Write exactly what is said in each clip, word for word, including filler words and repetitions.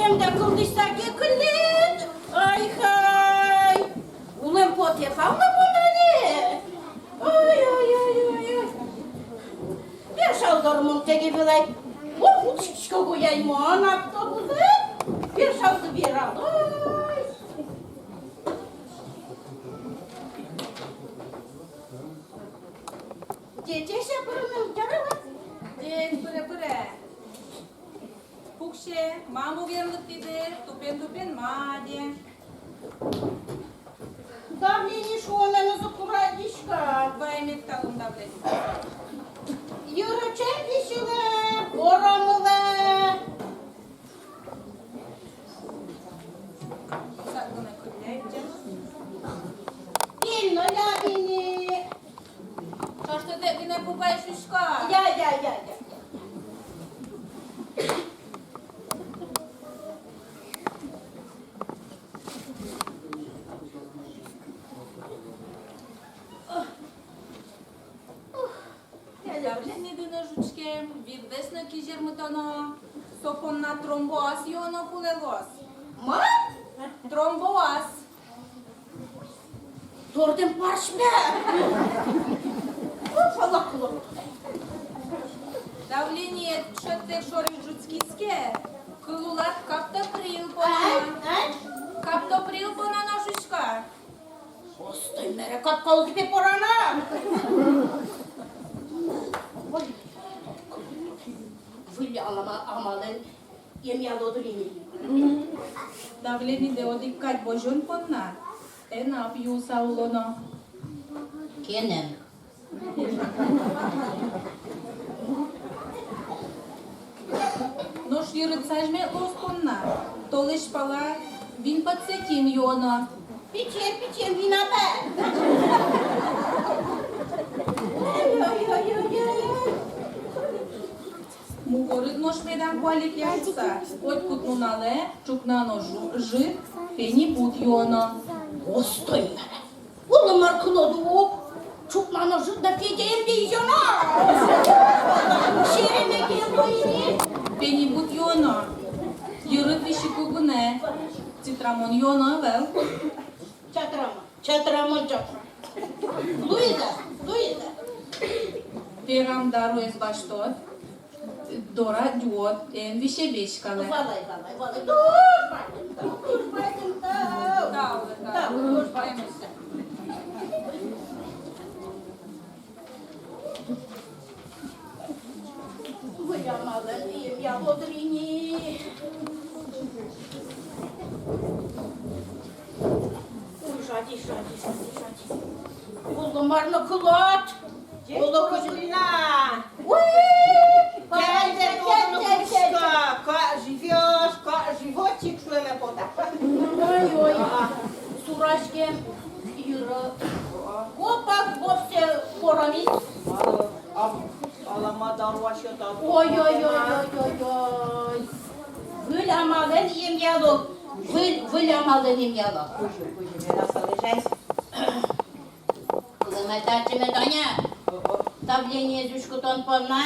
Эмда кылдӥська ке кыллен, ай-хай. Улэм потэ вал на мон али. Ой-ой-ой-ой-ой. Вержал дор мон тӥ ке вылай. О, учкисько гуяй мон автобусэ. Вержалзы, вералоз. Ӟеч, ӟеч, пыре мон, ӟеч, пыре, пыре. Пуксе, маму верлыктӥды, тупен-тупен мадьы. Давление шуонэныз уг радиськы. Вай мед талун давление. Йырыӵе висьылэ, воромылэ. Сак гинэ кырляйте. Пельно лябини. Ӵоштытэк гинэ пукай, шуисько. Я, я, я, я. Давлениеды но, жучкем, вирдэс но кизьырмытоно, со понна тромбоаз юоно кулэ луоз. Ма? Тромбоаз. Тордэм парсь, бе. Давлениед шӧдтэк шоры ӝутскиз ке, кыл улад каптоприл понано. Ай, ай. Каптоприл понано, шуисько. Остой, мере, капка улӥ, пе, порано. Выль алама-, амалэн эмъялод ини. Давлениедэ одӥг кадь возён понна эн ап юыса улоно. Кенэн. Нош йырыд сазьмет луоз понна толэзь пала винпоцетин юоно. Пичем, пичем вина, бе. Ой-ой-ой-ой-ой. Мугорыд нош медам куалекъя шуыса, котькуд нуналэ ӵукна но жу-, жыр пенибут юоно. Остой, мере. Оло мар кылод ук, ӵукна но жыр да педем пе изёно. Серемеге луи ни. Пенибут юоно. Йырыд висьыку гинэ. Цитрамон юоно ӧвӧл. Чатрамон, чатрамон, чатрамон. Луиз-а, луиз-а. Верам даруез басьтод. Дорад юод, эн висе веськалэ. Валай, валай, валай. Туж бадӟым тау, туж бадӟым тау. Тау, тау, туж бадӟым тау. Выль амалэн эмъялод ини. Ой, жади, жади, жади, жади. Оло мар но кылод. Оло кызьы. Ой, кельдэ, кельдэ, кельдэ. Как живёшь, как животик, шуэме потэ. Ой, ой. Сураськем йыры. Копак вовсе поромиз. Ала, ам, алама даруа сётэ. Ой, ой, ой, ой, ой, ой. Выль амалэн эмъяло. Выль, выль амалэн эмъяло. Кузьы, кузьы, вера, солэжай. Кылэмед татчы мед, Аня. О-о. Давлениез учкытон понна.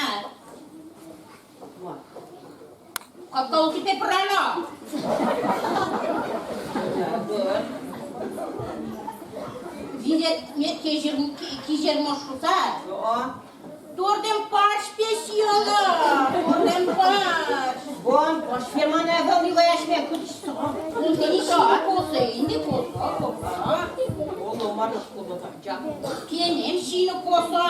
Ма. Капка улӥ, пе, порано. Виред мед кизьыр-, ки-, кизьырмоз шуыса. О-о. Тордэм парсь, пе, сиёно, тордэм парсь. Бон, парсь ферманэ ӧвӧл ни ваясь, ме кутӥсько. Инды косо, инды косо, косо. Оло мар но косо, так, чак. Кенем сиыны косо.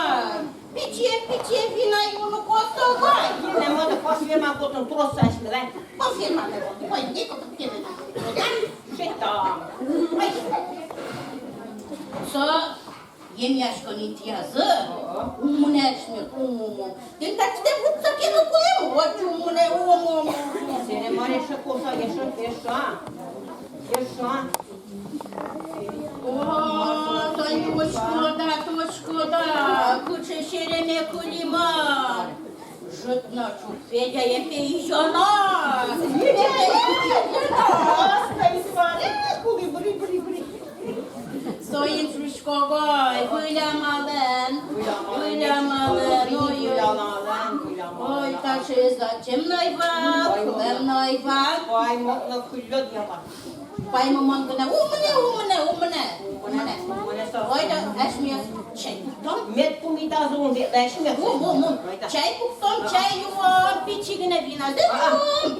Пичем, пичем вина юыны косо вай. Кенем, вот, парсь ферма котын трос асьмелэн. Парсь ферма котын, ой, не котын кенем. Шейтан. Ай. Со Емъяськон интыязы. Ага. Ум мынэ асьмелэн, ум, ум, ум. Тӥни татчы вуттыса ке но кулэ, вот ум мынэ, ум, ум, ум. Сэре мар эшшо косо, эшшо, эшшо, эшшо. О, тани точкода, точкода. Кыӵе сереме кылимон. Жытно ӵук Федяен пе изёно. Федяен пе изёно. Ой, кулӥ, бри, бри, бри. Соин шуисько ук ай, выль амалэн, выль амалэн, ой, ой. Выль амалэн, выль амалэн. Ой, та Чеза, чем но ӧй вал, кылэм но ӧй вал. Паймымон но кыллёд япа. Паймымон гинэ, ум мынэ, ум мынэ, ум мынэ, ум мынэ. Ойдо, асьмеос чай пуктом. Мед пумитаз ум, ветлэ асьмеос. Ум, ум, ум. Ойдо. Чай пуктом, чай юом, пичи гинэ виназэ юом.